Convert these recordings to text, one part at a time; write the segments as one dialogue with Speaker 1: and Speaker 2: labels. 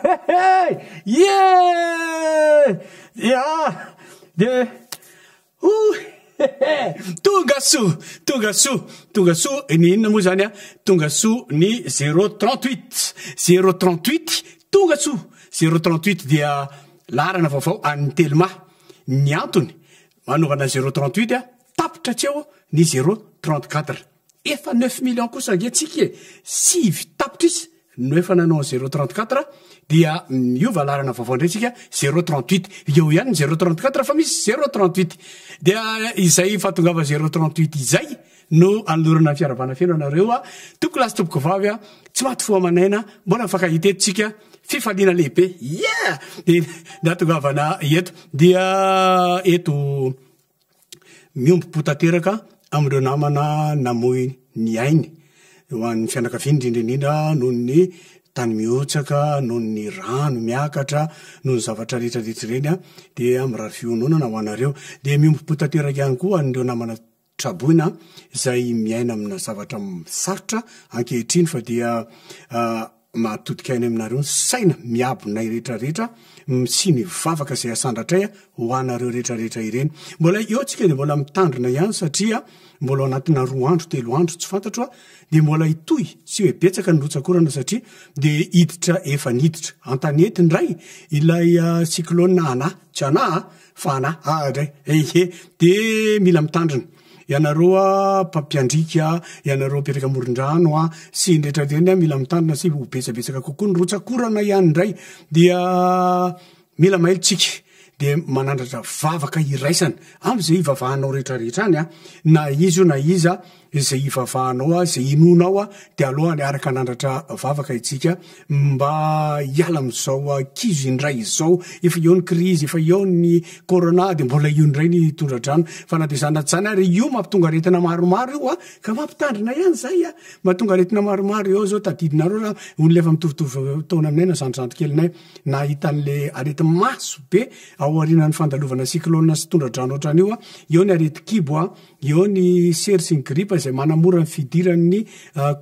Speaker 1: Yeah! Yeah! Yeah! De Tonga soa! Tonga soa! Tonga soa ny inona moa zany a? Tonga soa ny 038. 038 tonga soa. 038 dia laharana vaovao an'ny Telma. Ny antony manaovana 038 a, tapitra hatreo ny 034. Efa neuf millions kosa ange tsika e! Sivy tapitrisa no efa nanao ny zéro 34 dia miova laharana vaovao indray tsika zéro 38. Eo ihany ny zéro 34 fa misy zéro 38. Dia izay fahatongava zéro 38 izay no anolorana ny fiarahabana feno anareo a! Tompoko lahy sy tompoko vavy a! Tsy maty fo aman'aina, mbola mifankahita eto tsika, fifaliana lehibe, yeah! Dia ny hahatongavana eto dia eto. Miombom-po tanteraka amin'ireo namana namoy ny ainy, ho an'ny fianakaviany indrindra indrindra noho ny tany mihotsaka, noho ny rano miakatra, noho ny zavatra rehetra rehetra ireny dia mirary fiononana ho anareo. Dia miombom-po tanteraka ihany koa ho an'ireo namana traboina izay miaina amina zavatra sarotra ankehitriny fa dia Mahatodika any aminareo ny saina miabonay rehetra rehetra sy ny vavaka izay asandratray ho anareo rehetra rehetra ireny. Mbola eo tsika dia mbola mitandrina ihany satria mbola ao anatina roa andro telo andro tsy fantatro a dia mbola hitohy sy hoe betsaka ny rotsakorana satria dia hiditra efa niditra an-tanety indray ilay cyclone Ana, tsy Ana a fa Ana a indray ehe dia mila mitandrina. Ianareo a mpampiandriaka, ianareo mipetraka amoron-drano a, sy ny rehetra ireny a, mila mitandrina sy ho betsabetsaka kokoa ny rotsak'orana ihany indray dia mila mailo tsika dia manandratra vavaka iraisana amin'izay ivavahanao rehetra rehetra any a, na iza io na iza izay ivavahanao a, izay inoanao a, dia aloha araka hanandratra vavaka isika mba hiala amin'izao kizo indray izao, efa eo ny krizy, efa eo ny corona dia mbola io indray ny tondra-drano, fa na dia izany na tsy izany ary io mampitonga aretina maromaro io a, ka mampitandrina ihany izay a, mahatonga aretina maromaro eo zao tadidinareo raha olona efa mitovitovy taona aminay na zandrizandry kelinay nahita an'le areti-maso be ao aorianan'ny fandalovana cyclone sy tondra-drano ohatran'io a, eo ny areti-kibo a, Eo ny sery sy ny gripa izay manamora ny fidiran'ny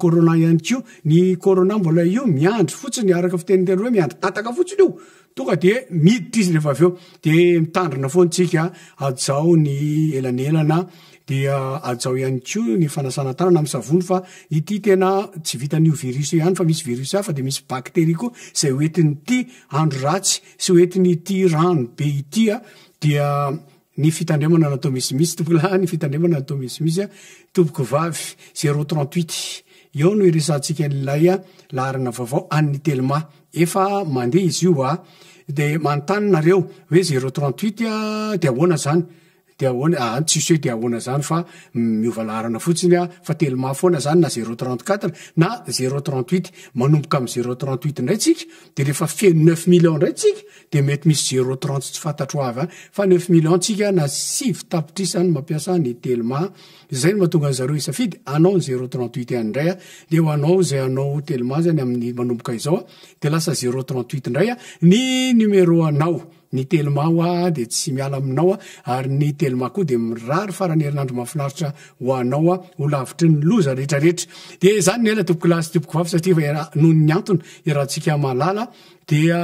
Speaker 1: corona ihany koa. Ny corona mbola io miandry fotsiny araka fitenin'ny hoe miandry tataka fotsiny io. Tonga dia miditra izy rehefa avy eo. Dia mitandrina foana tsika, hajao ny elanelana, dia hajao ihany koa ny fanasana tanana amin'ny savony fa ity tena tsy vitan'io virus io ihany fa misy virus hafa dia misy bacterie koa izay hoentin'ity andro ratsy sy hoentin'ity rano be ity dia Ny fitandremana natao misimisy tompoko lahy, ny fitandremana natao misimisy tompoko vavy, zéro 38 eo no iresahantsika an'ilay laharana vaovao an'ny Telma, efa mandeha izy io a, de manontany nareo hoe zéro 38 a de ahoana zany, de ahoana, aa tsisy hoe de ahoana zany fa miova laharana fotsiny a, fa Telma foana zany na zéro 34 na zéro 38, manomboka amin'ny zéro 38 indray tsika de rehefa feno neuf millions indray tsika Dia mety misy zéro trente tsy fantatro avy any fa neuf millions tsika na sivy tapitrisa no mampiasa ny telma izay no mahatonga an'i zareo hisafidy hanao ny zéro trente huit ihany indray a dia ho anao izay hanao telma zany amin'ny manomboka izao a dia lasa zéro trente huit indray a ny numéro anao ny telma hoa dia tsy miala aminao a ary ny telma koa dia mirary faran'ny herinandro mahafinaritra ho anao a ho lavitry ny loza rehetrarehetra dia izany ny ela tompoko lahy sy tompoko vavy satria noho ny antony iarahantsika mahalala Dia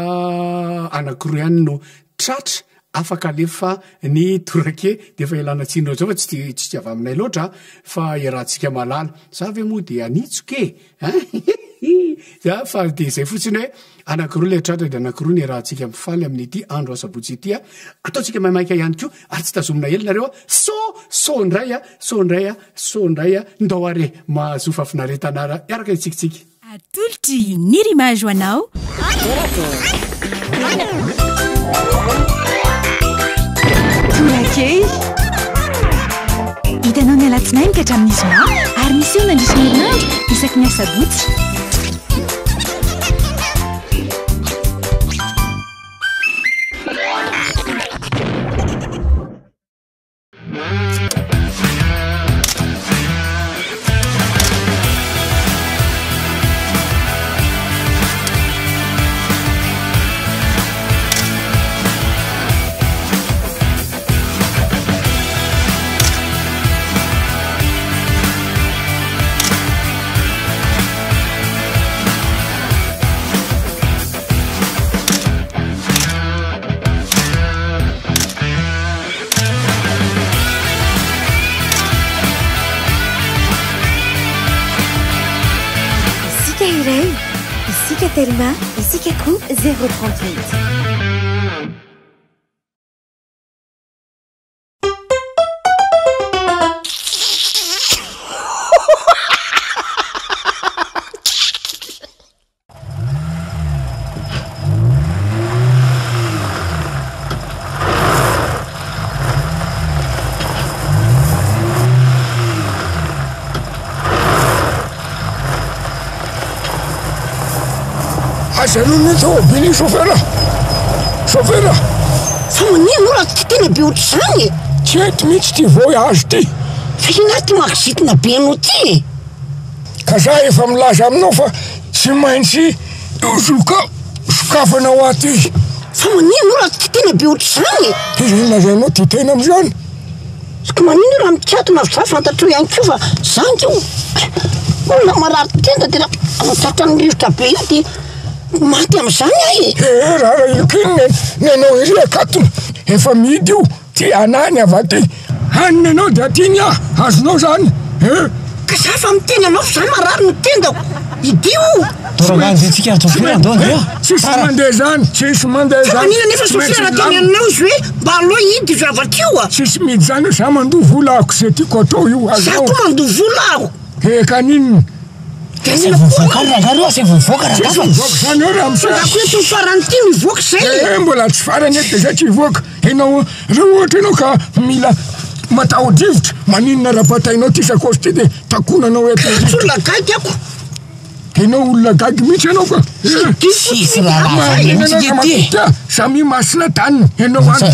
Speaker 1: anakiroa ihany no tratra afaka alefa ny torake dia efa ialana tsiny loatra fa tsy tsy avy aminay loatra fa iarahantsika mahalala. Za ve moa dia hanitsoka e? Hein? Za fa dia izay fotsiny hoe anakiroa ilay tratra dia anakiroa ny iarahantsika mifaly amin'ity andro asabotsy ity a. Ataontsika maimaika ihany koa ary tsy tazomina ela nareo a. So so indray a, so indray a, so indray a. Ndao ary e, mahazoa fahafinaretana ary hiaraka hitsikitsiky.
Speaker 2: Atolotry Nirimage ho anao. Torakely. Hitanao ny alatsinainy ka hatramin'ny zoma ary miseho mandritra ny herinandro isaky ny asabotsy.
Speaker 3: iray. Isika Telma, isika koa 038.
Speaker 4: Aiza aloha ny tômôbily io chauffeur a! Chauffeur a!
Speaker 5: Fa manino raha tsy tena be ohatr'izany e?
Speaker 4: Tsy eto mihitsy ity voyage ity.
Speaker 5: Fa inona ary ity mahakizitina be anao ity e?
Speaker 4: Ka za efa milaza aminao fa tsy maintsy soka sokafana ho aty.
Speaker 5: Fa manino raha tia tena be ohatr'izany e?
Speaker 4: Iza no lazainao tia tena amin'izany?
Speaker 5: Ka manino raha mikatona avy za fantatrao ihany koa fa za ange olona marary tenda tena tratran'ny rivotra be io dia maty amin'izany aho e!
Speaker 4: Ee rara io k'inona e, ny anao ery akatona efa mihidy io. Ty anah ny avy aty. Any ny anao dia aty ny ahy. Azonao zany eh.
Speaker 5: Ka za fa miteny anao fa za marary ny tendako. Idio o.
Speaker 6: Doro andeha tsika ry Sofia andao andeha.
Speaker 4: Tsisy mandeha zany, tsisy mandeha
Speaker 5: Fa
Speaker 4: zany.
Speaker 5: manina nefa Sofia raha teny aminao izy hoe mba aleo hidy io zavatra io a.
Speaker 4: Tsisy mihidy zany io, za mandoa vola ako ze tiako atao io,
Speaker 5: Za
Speaker 4: azonao.
Speaker 5: koa mandoa vola aho.
Speaker 4: Eh ka n'inona?
Speaker 5: Dia
Speaker 6: Asaivo
Speaker 5: inona koa
Speaker 6: mivoaka
Speaker 5: aloha?
Speaker 6: ary rangahy aloha, asaivo mivoaka rangahy
Speaker 4: Tsisy
Speaker 6: fa.
Speaker 4: mivoaka zany eo ramose.
Speaker 5: Fa za koa eto ny farany ity mivoaka zay e.
Speaker 4: Eh mbola tsy farany eto de zay tsy hivoaka. Enao raha ohatra enao ka mila mataho-drivotra, maninona raha batainao ty sakaosy ty de takonanao eto ny
Speaker 5: Tsy
Speaker 4: rivotra.
Speaker 5: olona gaigy ako.
Speaker 4: Enao olona gaigy mihitsy enao ka.
Speaker 6: Tsisy raharaha zany
Speaker 4: Maninona
Speaker 6: mihitsy
Speaker 4: enao
Speaker 6: nge ty e.
Speaker 4: ka samia masina taniny enao any
Speaker 6: Za,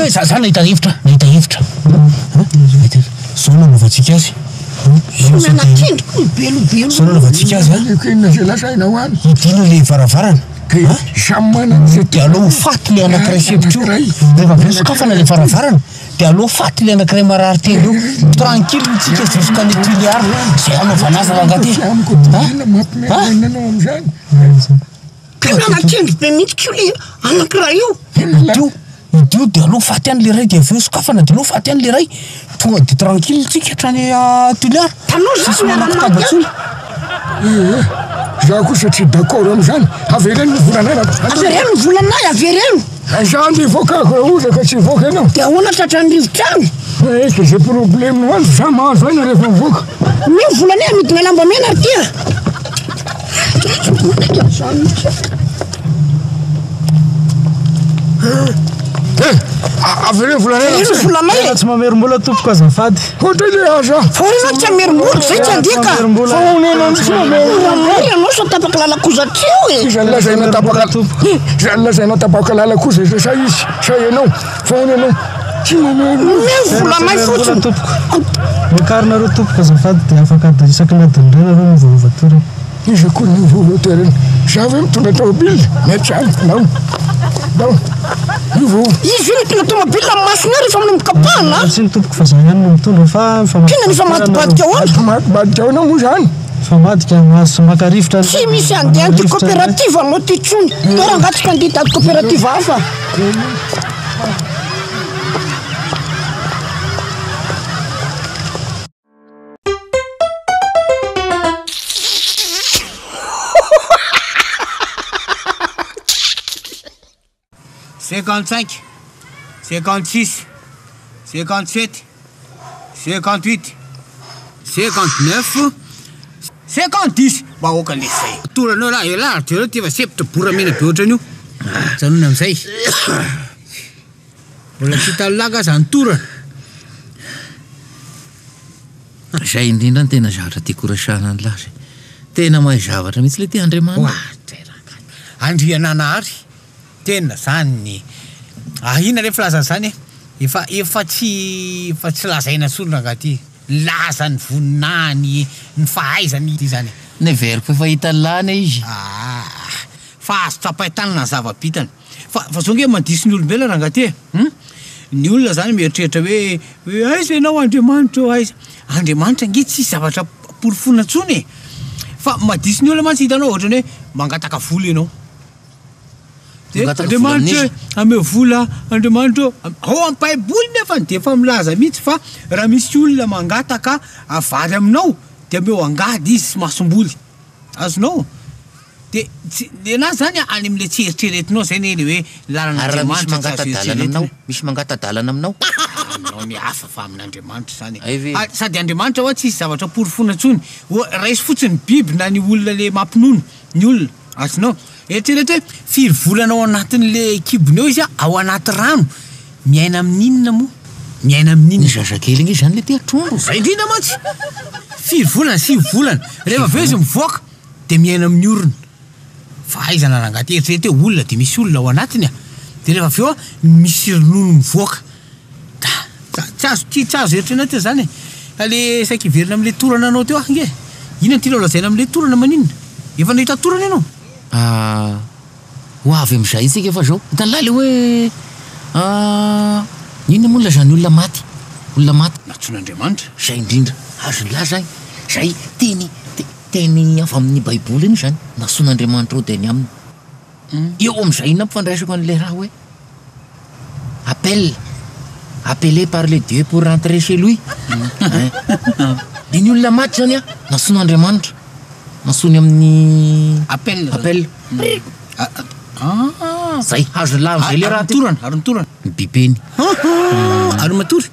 Speaker 6: eh, za, za nahita hevitra, nahita hevitra. Nahita hevitra. Zao no anaovantsika azy. Zao
Speaker 5: Tsy manakendry koa mibelobelo.
Speaker 6: Zao no anaovantsika azy an.
Speaker 4: Inona zay lazainao any?
Speaker 6: Hidina le varavarana.
Speaker 4: Dia samy manana izay
Speaker 6: Dia aleo ho faty le anankiray sempotra io. Rehefa avy eo sokafana le varavarana dia aleo faty le anankiray marary tenda io. Tranquille tsika jusqu'à ny Tuléar. Zay anaovana azy rangahy ty.
Speaker 4: Amiko
Speaker 6: Hein?
Speaker 4: mampime
Speaker 6: Hein?
Speaker 4: anao amin'izany.
Speaker 5: Tena manakendry be mihitsy koa le anankiray io.
Speaker 6: Idio, idio dia aleo faty any le ray dia avy eo sokafana dia aleo faty any le ray. Tonga dia tranquille tsika hatrany Tuléar.
Speaker 5: Tanora zany
Speaker 6: Tsisy
Speaker 5: miara-maty
Speaker 6: manakotaba
Speaker 5: any.
Speaker 6: intsony.
Speaker 4: Ee, za kosa tsy d'accord amin'izany. Avereno ny volanay raha.
Speaker 5: Avereno ny volanay, avereno.
Speaker 4: Za andeha hivoaka raha ohatra ka tsy hivoaka ianao.
Speaker 5: Dia ahoana tratran'ny rivotra any?
Speaker 4: Ee, ka izay problème any za mahazo aina rehefa mivoaka.
Speaker 5: Omeo ny volanay amidina lambamena ry ty a. Tsy manaiky an'izany mihitsy aho.
Speaker 4: Eh, avereno volanay
Speaker 5: Avereno ny volanay e.
Speaker 7: Tena tsy mamerim-bola tompoko azafady.
Speaker 4: Ohatra ilay aza.
Speaker 5: Fa hono tsy hamerim-bola, zay tsy handeha ka.
Speaker 7: Mamerim-bola.
Speaker 4: Fa hono ianao tsy mamerim-bola.
Speaker 5: Moramora ianao sao tapaka lalan-kozatra eo e.
Speaker 4: Iza no lazainao tapaka Iza no lazainao tapaka lalan-kozatra sa izy sa ianao? Fa hono ianao tsy mamerim-bola.
Speaker 5: Omeo ny volanay
Speaker 7: Mamerim-bola
Speaker 5: fotsiny.
Speaker 7: tompoko. Voakarinareo tompoko azafady dia afaka ady isaky ny adiny iray nareo miovaova toerana.
Speaker 4: Iza koa no miovaova toerana? Za ve mitondra tômôbila? Mety zany. Ndao. Ndao. Miovaova.
Speaker 5: Izy io mitondra tômôbila amin'ny masony eo rehefa manomboka pana a.
Speaker 7: Tsiny tompoko fa za ihany no mitondra fa
Speaker 5: Tena nifamadibadika ahoana?
Speaker 4: Mifamadibadika ahoana moa zany?
Speaker 7: Mifamadika mahazo maka rivotra.
Speaker 5: Tsy misy andeha anty coopérative anao ty tsony. Teo rangaha tsy candidat hitady coopérative hafa.
Speaker 1: 55, 56, 57, 58, 59, 50 Mba aoka lesy zay. Toranao lahy, elah ry jereo ty efa sempotra boramena be ohatran'io. Ajanony amizay. Mbola tsy hitan'ny lahy nga zany torana.
Speaker 8: Zay indrindra no tena zavatra tiako horesahana an'lah zay. Tena mahay zavatra mihitsy le ty Andriamanitra.
Speaker 1: Oadray rangahy. Andriananahary, tena zany ny ah inona re filazana izany e? Efa efa tsy efa tsy lazaina intsony rangahy ty. Ny lazany, voninahiny, ny fahaizany ity zany e.
Speaker 8: Neveriko efa hitan'lah anie izy.
Speaker 1: Ah, fa azo tsapain-tanana ny zava-bitany. Fa fa zao nge mandiso ny olombelona rangahy ty e! Hum? Ny olona zany mieritreritra hoe hoe aiza ianao Andriamanitra ô aiza? Andriamanitra nge tsisy zavatra porofoina intsony e! Fa madiso ny olona mantsy hitanao ohatrany hoe mangataka vola ianao. De
Speaker 8: Mangataka vola
Speaker 1: Andriamanitra
Speaker 8: amin'iza?
Speaker 1: e, ameo vola Andriamanitra ô! Ao amin'ny baiboly nefany de efa milaza mihitsy fa raha misy olona mangataka vary aminao de ameo angady izy sy masomboly. Azonao?
Speaker 6: De tsy, nenazy zany any amle tsy eritreretinao zay ne le hoe
Speaker 8: Ary raha misy
Speaker 6: lalan'Andriamanitra tsy azo
Speaker 8: mangata-dalana aminao,
Speaker 6: eritreretina.
Speaker 8: misy mangata-dalana aminao?
Speaker 6: Aminao ny hafa fa amin'Andriamanitra zany e.
Speaker 8: Hay ve?
Speaker 6: Ary sady Andriamanitra hoa tsisy zavatra porofoina intsony. Oa raiso fotsiny ny biby na ny olona le mampinono ny olona. Azonao? Eritrereto hoe firy volana ao anatin'le kibony ao izy ao anaty rano, miaina amin'inona moa? Miaina amin'inona?
Speaker 8: Ny zazakely ange zany le tia trondro.
Speaker 6: Zay indrindra mantsy! Firy volana? Sivy volana. Rehefa avy eo izy mivoaka de miaina amin'ny orona. Fahaizana rangahy ty, eritrereto hoe olona de misy olona ao anatiny a! De rehefa avy eo misy ronono mivoaka. Da, tsy azo, tsy azo eritreretina zany e! Fa le saika hiverina amle torana anao teo aho nge! Inona no tianao lazaina amle torana maninona? Efa nahita torana ianao?
Speaker 8: Ah, ho avy amizay tsika fa zao, hitan'lah le hoe ah, inona moa nilazan'ny olona maty, olona maty.
Speaker 6: Nantsoin'Andriamanitra.
Speaker 8: Zay indrindra, azon'lah zany, zay teny, teny avy amin'ny baiboly iny zany, nantsoin'Andriamanitra hody any aminy. Eo amin'izay nampifandraisako an'ilay raha hoe appel, appelé par le Dieu pour rentrer chez lui. Hein. Dia ny olona maty zany an, nantsoin'Andriamanitra, nantsoiny amin'ny
Speaker 6: Appel.
Speaker 8: Appel.
Speaker 6: Ah.
Speaker 8: Zay, azon'ny lahy amin'izay le raha
Speaker 6: Ary ny torana, ary ny torana.
Speaker 8: Ny bipeny.
Speaker 6: Ary matory.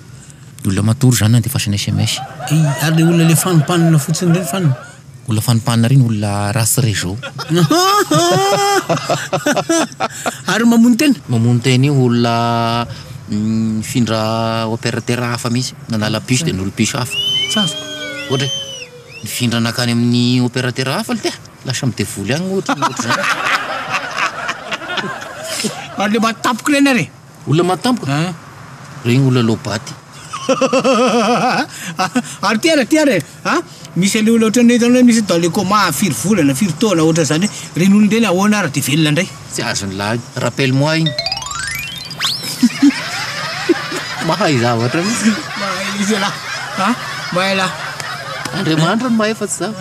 Speaker 8: Ny olona matory zany andefasana sms.
Speaker 6: Ary le olona le fanompanana fotsiny ireny fanina.
Speaker 8: Olona fanompanana ireny olona ratsy réseau.
Speaker 6: Ary mamono tena?
Speaker 8: Mamono tena io olona nifindra opérateur hafa mihitsy, nanala puce dia nolo puce hafa.
Speaker 6: Tsy azoko.
Speaker 8: Ohatra hoe nifindra nankany amin'ny opérateur hafa le tia, lasa midevoly agny ohatra na ohatr'izany.
Speaker 6: Ary le maty tampoka ireny ary e?
Speaker 8: Olona maty tampoka? Regny olona low-baty.
Speaker 6: Ary ty ary, ty ary e! A! Misy an'le olona ohatran'ny hoe hitanao hoe misy dans le coma firy volana, firy taona ohatran'izany hoe ireny olona ireny ahoana ary dia velona indray?
Speaker 8: Tsy azon'ny lahy iny. Rappelle moi iny. Mahay zavatra mihitsy.
Speaker 6: Mahay mihitsy ialahy. A! Mahay lahy.
Speaker 8: Andriamanitra no mahay fa tsy zaho.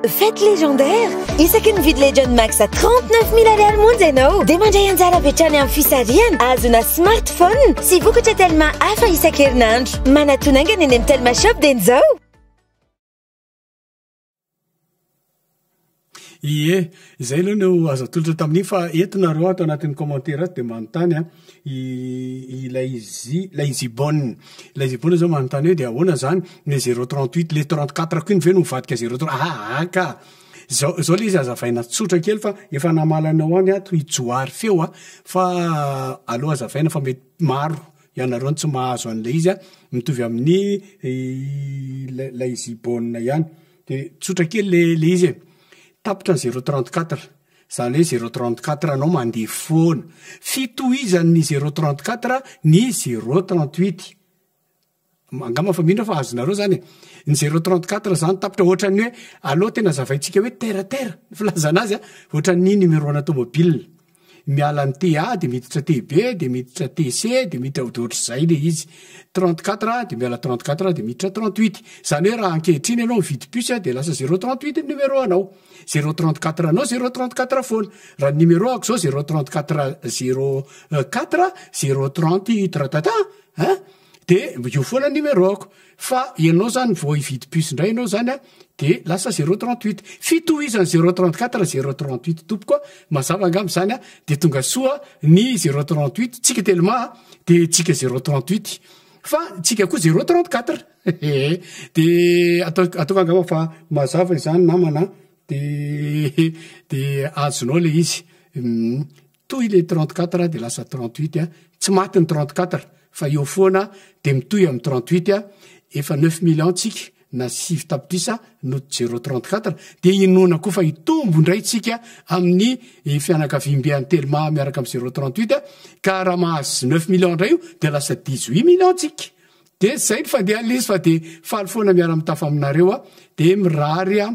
Speaker 3: Fête légendaire! Isaky ny mividy Legend Max à 39 000 ariary monja ianao dia mandray anjara avy hatrany amin'ny fisarihana ahazoana smartphone sy vokatra Telma hafa isan-kerinandro. Manatona haingana eny amin'ny Telma Shop dieny izao!
Speaker 1: Ie, izay aloha no azo atolotra tamin'iny fa eto nareo ato anatin'ny commentaire ato dia manontany an, i ilay zi ilay zibone, ilay zibone zao manontany hoe dia ahoana zany ny zéro trente huit, le trente quatre ko iny ve no mivadika zéro trente, aa ka! Zao zao le izy azavaina tsotra kely fa efa namaly anao any ato i Johary feo a, fa aleo azavaina fa mety maro ianareo no tsy mahazo an'ilay izy a, mitovy amin'ny ilay zibone ihany. De tsotra kely le le izy e, tapitra ny zéro trente quatre, zany hoe zéro trente quatre anao mandeha foana, fitohizan'ny zéro trente quatre ny zéro trente huit, angamba fa mino aho fa azonareo zany e, ny zéro trente quatre zany tapitra ohatran'ny hoe aleo tena azavaintsika hoe terre à terre ny filazana azy a, ohatran'ny numéro ana tomobile. Miala ny TA dia miditra TB dia miditra TC dia miditra dia ohatr'izay ilay izy. 34 dia miala 34 dia miditra 38. Izany hoe raha ankehitriny ianao mividy puce dia lasa 038 ny numéro anao. 034 anao 034 foana. Raha ny numéro ako izao 034 04 030 tratata hein? Dia io foana ny numéro-ako. Fa ianao zany vao hividy puce indray ianao zany a, dia lasa zéro trente huit. Fitohizan'ny zéro trente quatre zéro trente huit tompoko a, mazava angamba izany a, dia tonga soa ny zéro trente huit, tsika telma a, dia tsika zéro trente huit. Fa tsika koa zéro trente quatre. Dia atao ataoko angamba fa mazava izany namana a, dia dia azonao ilay izy. Toy ilay 34 dia lasa 38 a, tsy maty ny 34 fa eo foana dia mitohy amin'ny 38 a, efa neuf millions tsika na sivy tapitrisa no zéro 34 dia inoana koa fa hitombo indray tsika amin'ny fianakaviambe an'i Telma miaraka amin'ny zéro 38 a, ka raha mahazo neuf millions indray io dia lasa 18 millions tsika. Dia zay ny fandehan'ilay izy fa dia faly foana miara-mitafa aminareo aho, dia mirary a.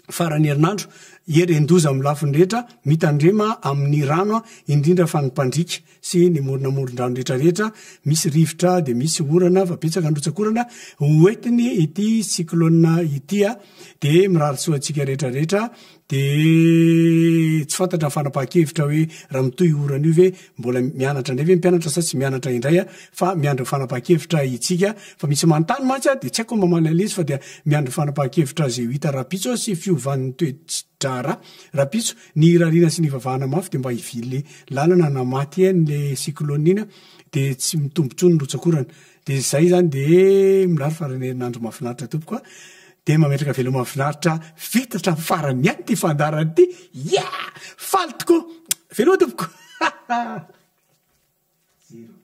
Speaker 1: Faran'ny herinandro, hieren-doza amin'ny lafiny rehetra, mitandrema amin'ny rano indrindra fa ny mpandriaka sy ny morona-moron-drano rehetra rehetra, misy rivotra dia misy orana fa betsaka ny rotsak'orana ho entiny ity cyclone ity dia mirary soa antsika rehetra rehetra dia tsy fantatra ny fanapahan-kevitra hoe raha mitohy orana io ve mbola mianatra indray ve ny mpianatra sa tsy mianatra indray fa miandry ny fanapahan-kevitra itsika fa misy manontany mantsy dia tsy haiko ny mamaly an'ilay izy fa dia miandry ny fanapahan-kevitra izay ho hita rahampitso sy fiovan'ny toe-. draharaha rahampitso. Ny irariana sy ny ivavahana mafy dia mba hivily lalana na maty eny le cyclone iny dia tsy mitombo intsony ny rotsak'orana. Dia izay izany dia mirary faran'ny herinandro mahafinaritra tompoko a. Dia mametraka veloma mahafinaritra vita hatramin'ny farany ihany ity fandaharana ity. Yeah! Faly tokoa. Veloma tompoko.